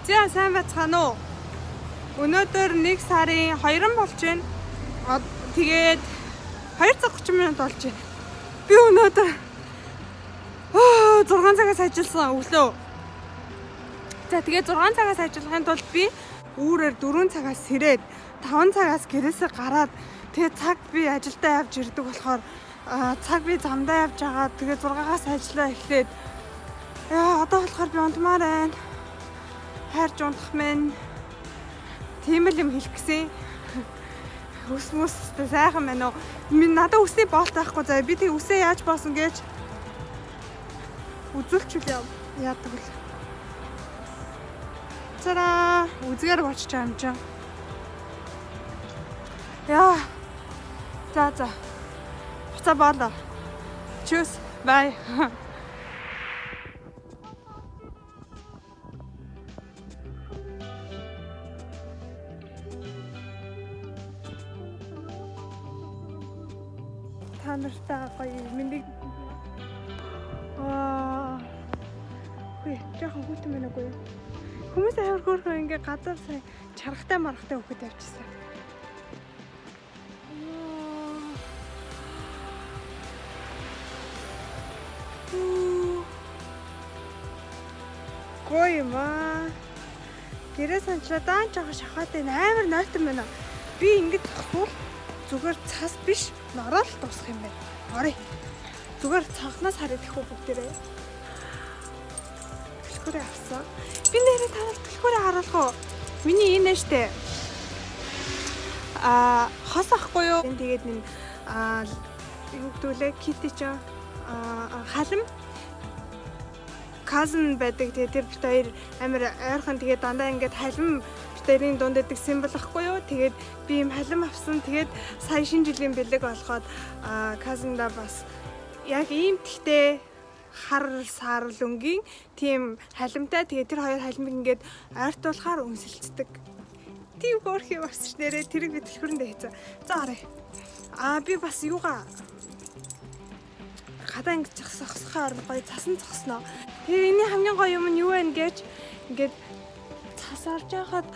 За сайн байцгаана уу? Өнөөдөр 1 сарын 2 болж байна. Тэгээд 2 цаг 30 минут болж байна. Би өнөөдөр 6 цагаас ажилласан өглөө. За тэгээд 6 цагаас ажиллахын тулд би үүрээр 4 цагаас сэрээд 5 цагаас гэрээсээ гараад тэгээд цаг би ажилдаа явж ирдэг болохоор цаг би замдаа явж байгаа. Тэгээд 6-аас ажиллаа эхлээд яа одоо болохоор би унтмаар байна. Хайрж унтах мэн. Тийм л юм хэлэх гэсэн. Үс мүстэй сайхан байна уу? Минь надад үсний боолт байхгүй заяа. Би тэг үсээ яаж боосон гэж үзүүлчихвэл яадаг вэ? Цараа үзгээр болчих юм чинь. Яа. За за. Буцаа боолоо. Cheers. Bye. Та нартай гоё мэндийг аа. Хүй, жоохон хүйтэн байна уу? Хүмүүс амар хөөрхөн ингээ газар сая чаргатай маргатай хөхөд явчихсан. Гоё юм аа. Гэрээ санчлаа даан жоохон шахаад байна. Амар нойтон байна. Би ингэж зогсвол зүгээр цас биш, нороо л дуусах юм байна. Орё. Зүгээр цонхноос хараад ихгүй бүгдээрээ. Түлхүүрээ авсан. Би нэрээ та нарт түлхүүрээ харуулах уу? Миний энэ штэ. Аа, хос ахгүй юу? Тэгээд нэг аа юу гэдүүлээ? Кити ч аа халим cousin байдаг. Тэгээд тэр бит хоёр амар ойрхон тэгээд дандаа ингээд халим бит хоёрын дунд байдаг символ ахгүй юу? Тэгээд би юм халим авсан. Тэгээд сая шинэ жилийн бэлэг олгоод cousin-да бас яг ийм тэгтээ хар саарл өнгийн тийм халимтай. Тэгээд тэр хоёр халимыг ингээд ойртуулахаар үнсэлцдэг. Тийм хөөрх юм авсч нэрээ тэрийг би түлхүүрэндээ хийцэн. За харъя. Аа би бас юугаа гадаа ингэж зогсохоор гоё цасан зогсноо. Тэгээ энэний хамгийн гоё юм нь юу вэ гэж ингээд цас орж байхад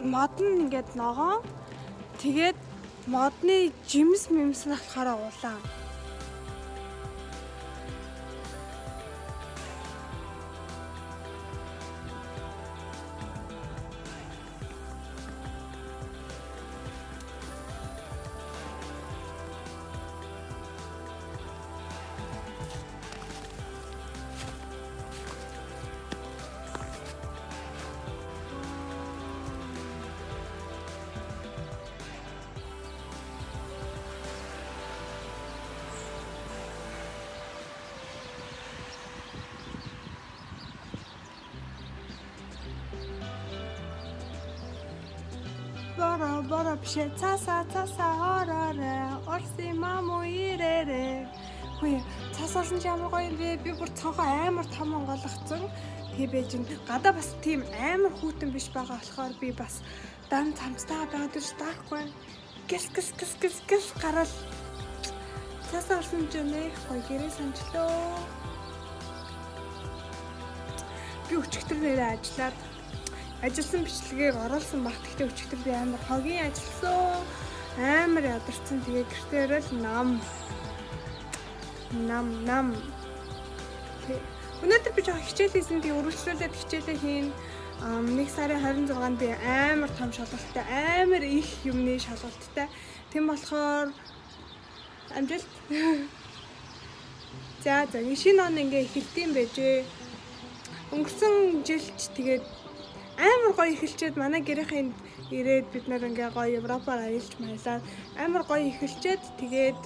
мод нь ингээд ногоон. Тэгээд модны жимс мэмс нь болохоор улаан. Боро боро бишээ цаасаа цаасаа ороорой Орсын мамуу ирээрээ. Хөөе цас орсон чи ямар гоё юм бэ? Би бүр цонхоо амар том онгойлгоцсон. Тэгээ байж ин гадаа бас тийм амар хүйтэн биш байгаа болохоор би бас дан цамцтай байгаа тэр даахгүй. Гэс гэс гэс гэс гэс гарал цас орсон чи нэх гоё гэрээ санчлоо. Би өчигдөр нэрээ ажиллаад ажилласан бичлэгийг оруулсан баг. Гэхдээ өчигдөр би амар хогийн ажилласан. Амар ядарсан. Тэгээ гэртээ ирэл нам. Нам нам. Тэг. Өнөөдөр би жоохон хичээл хийсэн. Тэгээ үргэлжлүүлээд хичээлээ хийн. 1 сарын 26-нд би амар том шалгалттай, амар их юмны шалгалттай. Тийм болохоор амжилт. За за шинэ он ингээ эхэлдэм байжээ. Өнгөрсөн жилч тэгээд амар гоё эхэлчээд манай гэрийнхэн ирээд бид нар ингээ гоё Европоор аялж маялаа. Амар гоё эхэлчээд тэгээд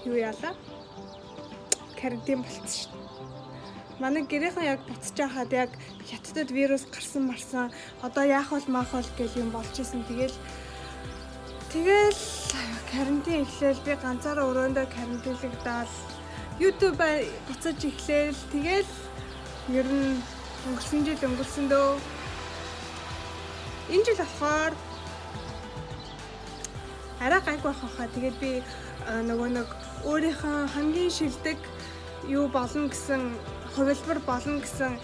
юу яалаа? Карантин болцсон шүү дээ. Манай гэрийнхэн яг буцаж байхад яг хятадд вирус гарсан марсан. Одоо яах вэ маах вэ гэл юм болж исэн. Тэгэл карантин эхлээл би ганцаараа өрөөндөө карантинлэгдаал. YouTube буцаж эхлээл тэгэл ер нь өнгөрсөн жил өнгөрсөн дөө. Энэ жил болохоор арай гайгүй байх хаа. Тэгээд би нөгөө нэг өөрийнхөө хамгийн шилдэг юу болно гэсэн хувилбар болно гэсэн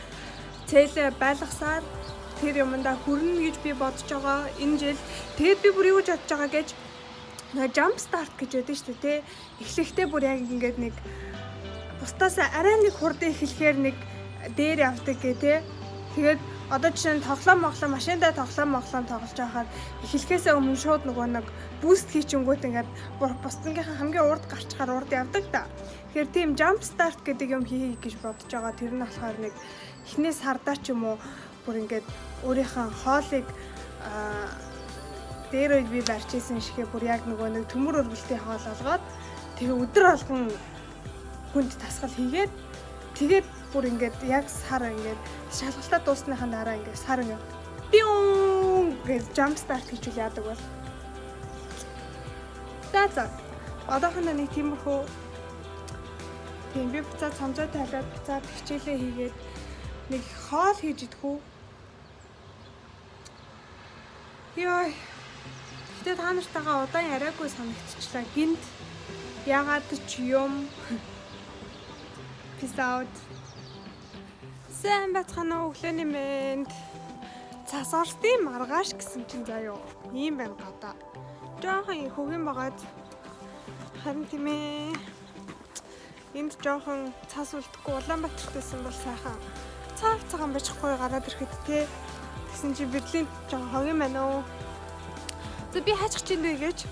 цээлээ байлгасаар тэр юмдаа хүрнэ гэж би бодож байгаа энэ жил. Тэгээд би бүр юу гэж бодож байгаа гэж нөгөө jump start гэж байдаг шүү дээ, тий. Эхлэхдээ бүр яг ингээд нэг бусдаас арай нэг хурдан эхлэхээр нэг дээр явдаг гэ, тий. Тэгээд одоо жишээ нь тоглоом моглоом, машиндаа тоглоом моглоом тоглож байхад эхлэхээсээ өмнө шууд нөгөө нэг boost хийчингүүт ингээд бусдынгийнхаа хамгийн урд гарчхаар урд явдаг да. Тэгэхээр тийм jump start гэдэг юм хийе гэж бодож байгаа. Тэр нь болохоор нэг эхний сардаа ч юм уу бүр ингээд өөрийнхөө хоолыг дээр үед би барьж исэн шигээ бүр яг нөгөө нэг төмөр өргөлтийн хоол олгоод, тэгээ өдөр болгон хүнд тасгал хийгээд, тэгээд бүр ингээд яг сар ингээд шалгалтаа дуусныхаа дараа ингээд сар ингээд пиун гэж jump start хийж үл яадаг бол. За, одоохондоо нэг тиймэрхүү. Тийм, би буцаад цамцаа тайлаад, буцаад хичээлээ хийгээд нэг хоол хийж идэх үү? Йой. Гэтэ та нартайгаа удаан яриаггүй санагдчихлаа. Гинт ягаад ч юм. Peace out. Сайн байцгаана уу, өглөөний мэнд. Цас орсдын маргааш гэсэн чинь заяо. Ийм байна гадаа. Жохон хөгийн байгаад, харин тийм ээ. Энд жоохон цас үлдэхгүй, Улаанбаатарт байсан бол сайхан цаав цагаан байчихгүй гараад ирэхэд, те. Тэгсэн чинь Берлинд жоохон хогийн байна уу. За, би хаачих чинь бэ гэж.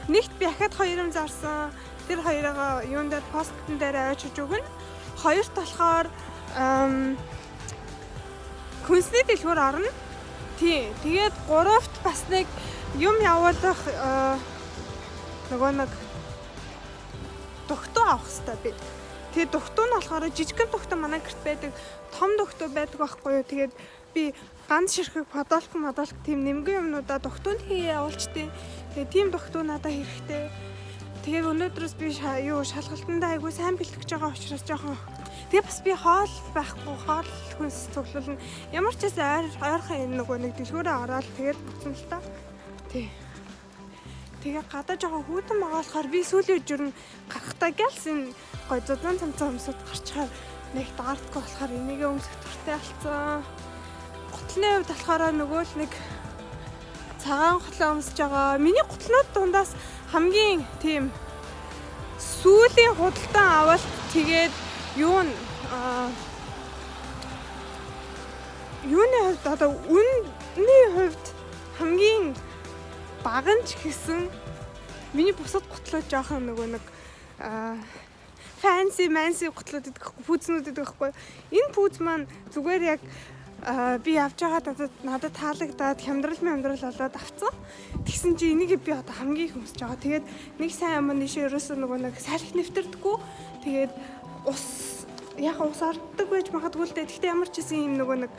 Нэгт би ахаад хоёр юм зарсан. Тэр хоёроо юун дээр, постн дээр ойчиж өгнө. Хоёрт болохоор хүнсний дэлгүүр орно. Тий. Тэгээд гуравт бас нэг юм явуулах нөгөө нэг дугтуу авах хэрэгтэй би. Тэгээд дугтуу нь болохоор жижигхэн дугтуу манай гэрт байдаг, том дугтуу байдаг байхгүй юу. Тэгээд би ганц ширхэг подолк модолк тийм нэмгэн юмнуудаа дугтуунд хийе явуулчихдээ. Тэгээд тийм дугтуу надад хэрэгтэй. Тэгээд өнөөдрөөс би юу шалгалтандаа айгүй сайн бэлтгэж байгаа учраас жоохон. Тэгээ бас би хоол байхгүй, хоол хүнс цуглуулна. Ямар ч байсан ойр ойрхон энэ нөгөө нэг дэлгүүрээ ороод тэгээд буцна л та. Тий. Тэгээ гадаа жоохон хүйтэн байгаа болохоор би сүүлийн үед ер нь гарахтаа гэлсэн гой зузаан цамцаа өмсөд гарчхаар нэг даардгүй болохоор энийгээ өмсөх дуртай болсон. Гутлын хувьд болохоор нөгөө л нэг цагаан гутлаа өмсөж байгаа. Миний гутлнууд дундаас хамгийн тийм сүүлийн худалдан авалт, тэгээд юу н юуны хувьд, одоо үнний хувьд хамгийн бага нь ч гэсэн миний бусад гутлууд жоохон нөгөө нэг fancy mancy гутлууд идэх, пүүзнүүд идэх байхгүй. Энэ пүүз маань зүгээр яг би явж байгаа надад таалагдаад, хямдрал мямдрал болоод авцсан. Тэгсэн чи энийг би одоо хамгийн их өмсөж байгаа. Тэгээд нэг сайн юм нийшээ ерөөсөө нөгөө нэг салхи нэвтэрдэггүй. Тэгээд ус яг ус орддог байж магадгүй л дээ. Гэхдээ ямар ч гэсэн юм нөгөө нэг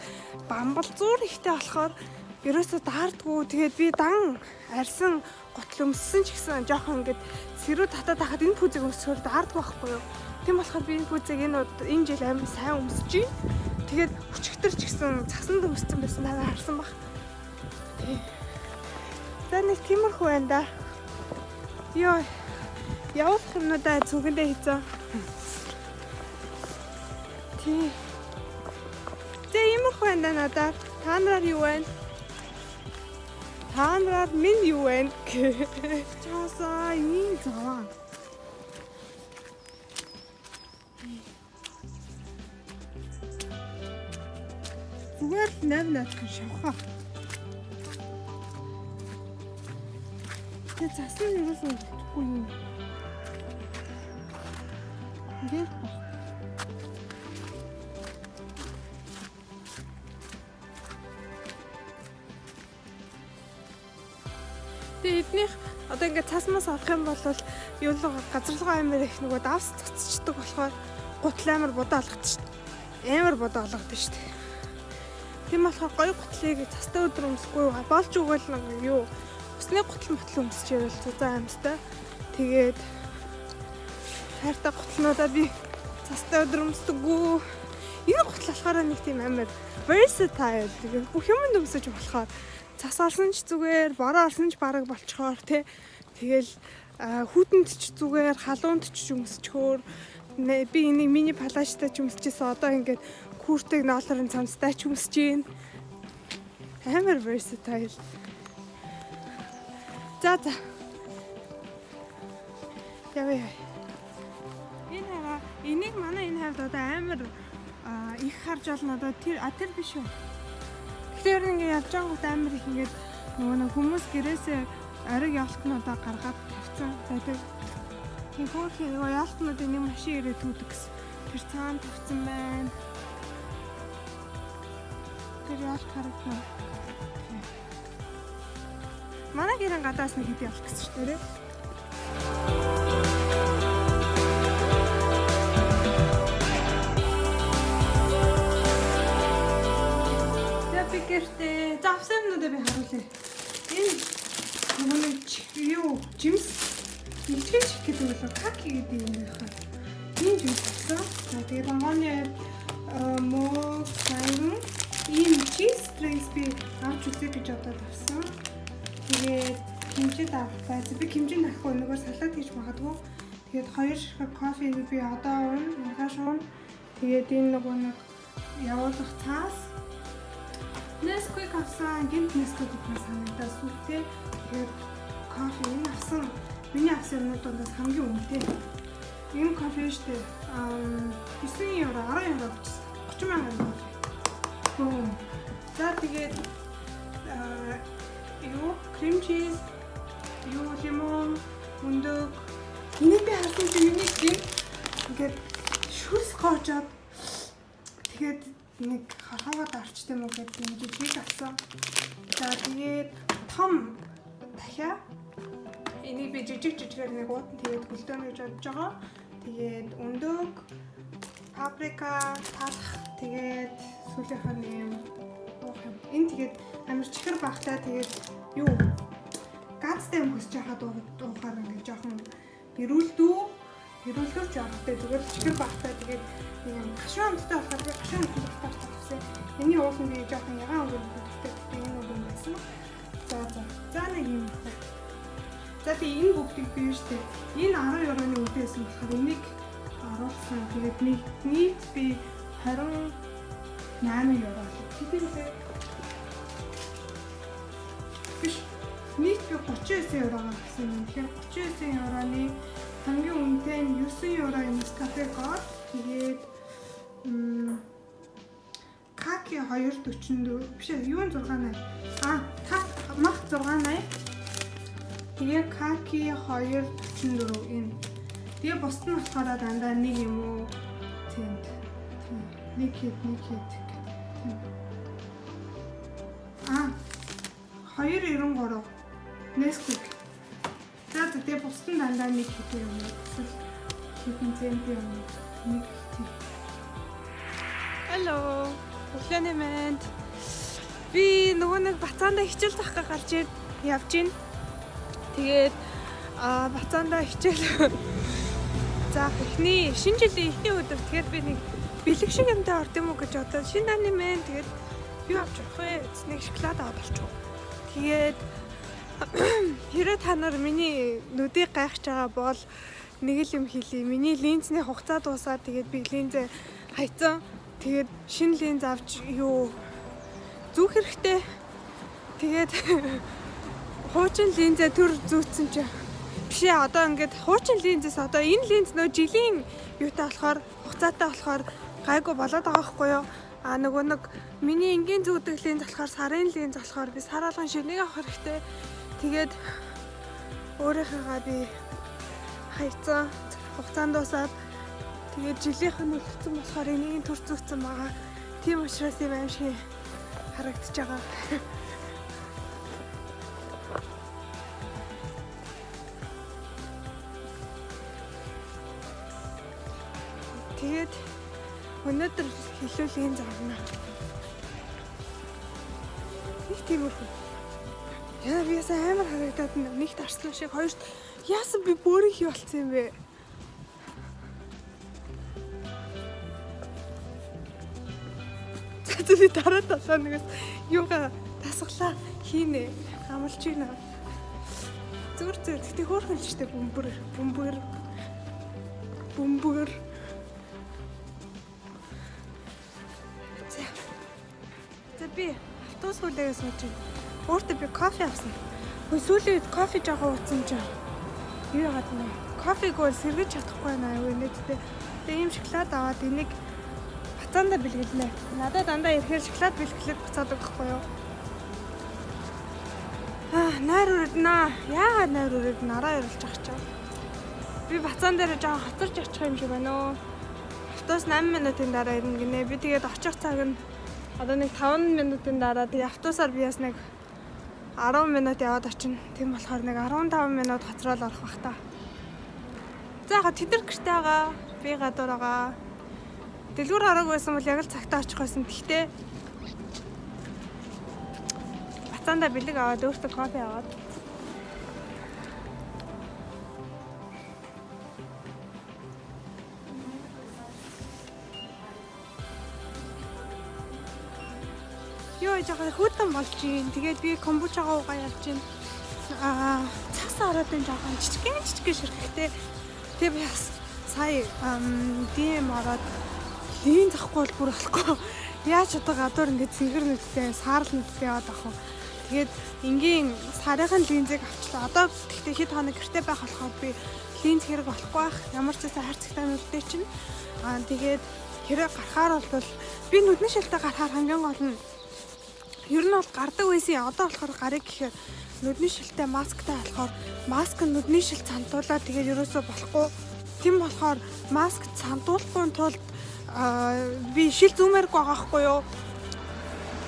бамбал зуур ихтэй болохоор ерөөсөө даардгүй. Тэгээд би дан арьсан гутал өмссөн ч гэсэн жоохон ингээд сэрүү татаад хахад энэ пүүзийг өмсөхөөр даардгүй байхгүй юу. Тийм болохоор би энэ пүүзийг энэ жил амар сайн өмсөж байна. Тэгээд өчигдөр ч гэсэн цасанд өмссөн байсан, та харсан бах. Тий. За, нэг тиймэрхүү байна да. Йоо. Явуулах юмнуудаа цүнхэндээ хийцэн. Тий. За, иймэрхүү байна да надаар. Та нараар юу байна? Та нараар минь юу байна? Чаасаа ийм заваа. Зүгээр л 8 наадхан шавхаа. Тэгээ засан нь ерөөсөө үлдэхгүй юм. Ингээд баг. Тэгээ эднийх одоо ингээд цасмаас орох юм бол юу л газарлага амар их нөгөө давс цоцчдаг болохоор гутал амар будаа алгад шүү дээ. Амар будаа алгад шүү дээ. Тийм болохоор гоё гутлыг цастай өдөр өмсөхгүй болж өгөөл нэг юу усны гутал мотл өмсчээвэл зузаан амьстай. Тэгээд хайртай гутлнуудаа би цастай өдөр өмсдөггүй. Энэ гутал болохоор нэг тийм амар versatile, тэгээд бүх юмд өмсөж болохоор цас орсон ч зүгээр, бороо орсон ч бараг болчхоор тий. Тэгэл хүүтэнд ч зүгээр, халуунд ч өмсчхөөр, би энийг мини плащтай ч өмсчихсэн. Одоо ингээд куртыг ноолорын цамцтай ч өмсөж гин. Амар versatile. За за. Явъя. Энэ хараа, энийг манай энэ хавьд одоо амар их харж болно, одоо тэр тэр биш үү? Тэгэхээр ер нь ингээ явж байгаагууд амар их ингээд нөгөө нэг хүмүүс гэрээсээ ориг ёлкнуудаа гаргаад тавьсан байдаг. Тийм, хөөрхөн нөгөө ёлкнуудын нэг машин ирээд түүдэг гэсэн. Тэр цаана тавьсан байна. Тэр ёлк харагдана. Тийм. Манай гэрэн гадаас нэг хэд ёлк гэсэн шүү дээ. За, би гэртээ. За, авсан юмнуудаа би харуулъя. Энэ нөгөө нэг юу, жимс, илтгэж гэдэг болоо каки гэдэг юм байна. Энэ жимс авсан. За, тэгээд вагоны мог саян ийм cheese strings би авч үзье гэж бодоод авсан. Тэгээд кимчид авах байз. Би кимчид авахгүй, нөгөө салат хийж магадгүй. Тэгээд хоёр ширхэг кофег би одоо уuna, маргааш уuna. Тэгээд энэ нөгөө нэг явуулах цаас. Nesquik авсан, гинт Nesquik авсан санагдаа сүртэй. Тэгээд кофе энэ авсан. Миний авсан юмнууд дундаас хамгийн үнэтэй. Энэ кофе штэ. 9 евро, 10 евро авчихсан. 30 мянган кофе. Бүүм. За, тэгээд юу, cream cheese, юу, лимон, өндөг. Энийг би харсан чинь миний гинт ингээд шүрс гоожоод, тэгээд нэг хорхоогоод орчт юм уу гэдэг нэг жижиг авсан. За, тэгээд том дахиа, энийг би жижиг жижигээр нэг уутан тэгээд хөлдөөнө гэж бодож байгаа. Тэгээд өндөг, паприка, талах, тэгээд сүүлийнх нь юм уух юм. Энэ тэгээд амар чихэр багтай, тэгээд юу, газтай юм хөсч яхад уухаар ингээд жоохон эрүүлдүү эрүүлдүүч явахтай, зүгээр л чихэр багтай, тэгээд нэг юм гашуун амттай болохоор би гашуун амттай болохоор авсан. Энийн уул нь би жоохон ягаан өнгө дуртай, гэхдээ энэ уг юм байсан. За за. За, нэг юм. За, тэгээ энэ бүгдийг би штэ. Энэ 10 евроны үнэтэй байсан болохоор энийг оруулсан. Тэгээд нэг нийт би 28 евро. Хэдэн вэ? Биш. Нийт би 39 евроор авсан юм. Тэгэхээр 39 евроны хамгийн үнэтэй нь 9 евро Nescafe Gold. Тэгээд Каки 2.44 биш ээ, юун 6.80. А, та мах 6.80. Тэгээ Каки 2.44 энэ. Тэгээ бусд нь болохоор дандаа нэг юм уу цент. Тийм. Нэг хэд, нэг хэд. Тийм. А, 2.93 Nesquik. За за, тэгээ бусд нь дандаа нэг хэдэн юм уу? Эсвэл хэдэн цент юм уу? Нэг, тийм. Hello. Өглөөний мэнд. Би нөгөө нэг бацаандаа хичээл заах га гарч ирд явж гин. Тэгээд бацаандаа хичээл заах эхний шинэ жилийн эхний өдөр, тэгээд би нэг бэлэг шиг юмтай орд юм уу гэж бодоод, шинэ аны мэн, тэгээд юу авч явах вэ? Нэг шоколад аваад болчих. Тэгээд хэрэг та нар миний нүдийг гайхаж байгаа бол нэг л юм хэлье. Миний линзний хугацаа дуусаад, тэгээд би линзээ хайцсан. Тэгээд шинэ линз авч юу зүүх хэрэгтэй. Тэгээд хуучин линзээ төр зүүцсэн чи биш ээ, одоо ингээд хуучин линзээс одоо энэ линз нөө жилийн юутай болохоор, хугацаатай болохоор гайгүй болоод байгаа байхгүй юу? А нөгөө нэг миний энгийн зүүдэг линз болохоор сарын линз болохоор би сар болгон шинийг авах хэрэгтэй. Тэгээд өөрийнхөө би хайцсан, хугацаанд дуусаад, тэгээд жилийнх нь үлдсэн болохоор энийг төр зүүцсэн байгаа. Тийм учраас юм аим шиг харагдаж байгаа. Тэгээд өнөөдөр хэлүүл энэ зарна. Нэг тиймэрхүү. Яа, би яасан амар харагдаад нэгт арслан шиг, хоёрт яасан би бөөрийн хий болцсон юм бэ? За, би дараа 7 хоногоос юугаа тасглаа хийнэ. Амлж байна. Зүр зүр, гэтээ хөөрхөн л штэ, бөмбөр бөмбөр бөмбөр. За. За, би Автобус хүлээгээ сууж байна. Өөртөө би кофе авсан. Хөөе, сүүлийн үед кофе жоохон ууцсан чинь юу яагаад нэ? Кофег бол сэргэж чадахгүй байна аюу инээдтэй. Тэгээ ийм шоколад аваад энийг бацаандаа бэлгэлнэ. Надад дандаа ирэхээр шоколад бэлгэлээд буцаадаг байхгүй юу? Аа, нойр өрөднө. Яагаад нойр өрөд нараа ярилж ах чам. Би бацаан дээр жоохон хоцорч очих юм шиг байна уу? Автобус 8 минутын дараа ирнэ гинэ. Би тэгээд очих цаг нь одоо нэг 5 минутын дараа, тэгээ автобусаар би бас нэг 10 минут яваад очино. Тийм болохоор нэг 15 минут хоцроод орох бах та. За, яг тэд нар гэрте байгаа. Би гадуур байгаа. Дэлгүүр ороог байсан бол яг л цагтаа очих байсан. Гэхдээ бацаандаа бэлэг аваад, өөртөө кофе аваад. Юу яж байгаа, хүйтэн болж гин. Тэгээд би kombucha гаа уугаа явж гин. Аа, цас ороод энэ жоохон жижигэн жижигэн ширхэгтэй. Тэгээ би бас сая DM ороод линз авахгүй бол бүр болохгүй. Яаж одоо гадуур ингээд цэнгэр нүдтэй, саарл нүдтэй яваад ах вэ? Тэгээд энгийн сарынхын линзийг авчлаа. Одоо тэгтээ хэд хоног гэрте байх болохоор би линз хэрэг болохгүй байх. Ямар ч байсан хайрцагтай нүдтэй чинь. Аа, тэгээд хэрэг гарахаар бол би нүдний шилтэй гарахаар хамгийн гол нь ер нь бол гардаг байсан. Одоо болохоор гарыг гэхээр нүдний шилтэй масктай болохоор маск нь нүдний шил цантуулаад тэгээд ерөөсөө болохгүй. Тийм болохоор маск цантуулахгүй тулд би шил зүүмээргүй байгаа байхгүй юу?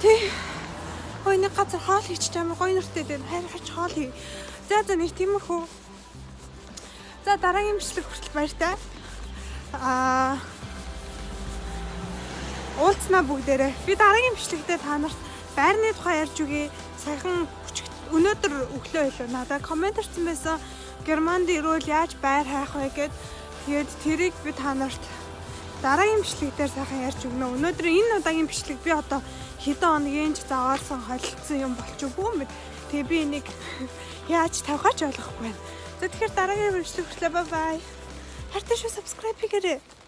Тий. Хөөе, нэг газар хоол хийчих, амар гоё нэртэй дээ. Хайр хач хоол хий. За, нэг тиймэрхүү. За, дараагийн бичлэг хүртэл баяртай. Аа, уулзнаа бүгдээрээ. Би дараагийн бичлэгтээ та нарт байрны тухай ярьж өгье. Саяхан өнөөдөр өглөө хэлээ. Надад comment ирсэн байсан. Германд ирвэл яаж байр хайх вэ гэд. Тэгээд тэрийг би та нарт дараагийн бичлэг дээр сайхан ярьж өгнө. Өнөөдөр энэ удаагийн бичлэг би одоо хэдэн хоногийн ч заваарсан, холилдсон юм болчихгүй юм бэ. Тэгээ би энийг яаж тавихаач ойлгохгүй байна. За, тэгэхээр дараагийн бичлэг хүртлээ, bye bye. Хайртай шүү, subscribe хийгээрэй.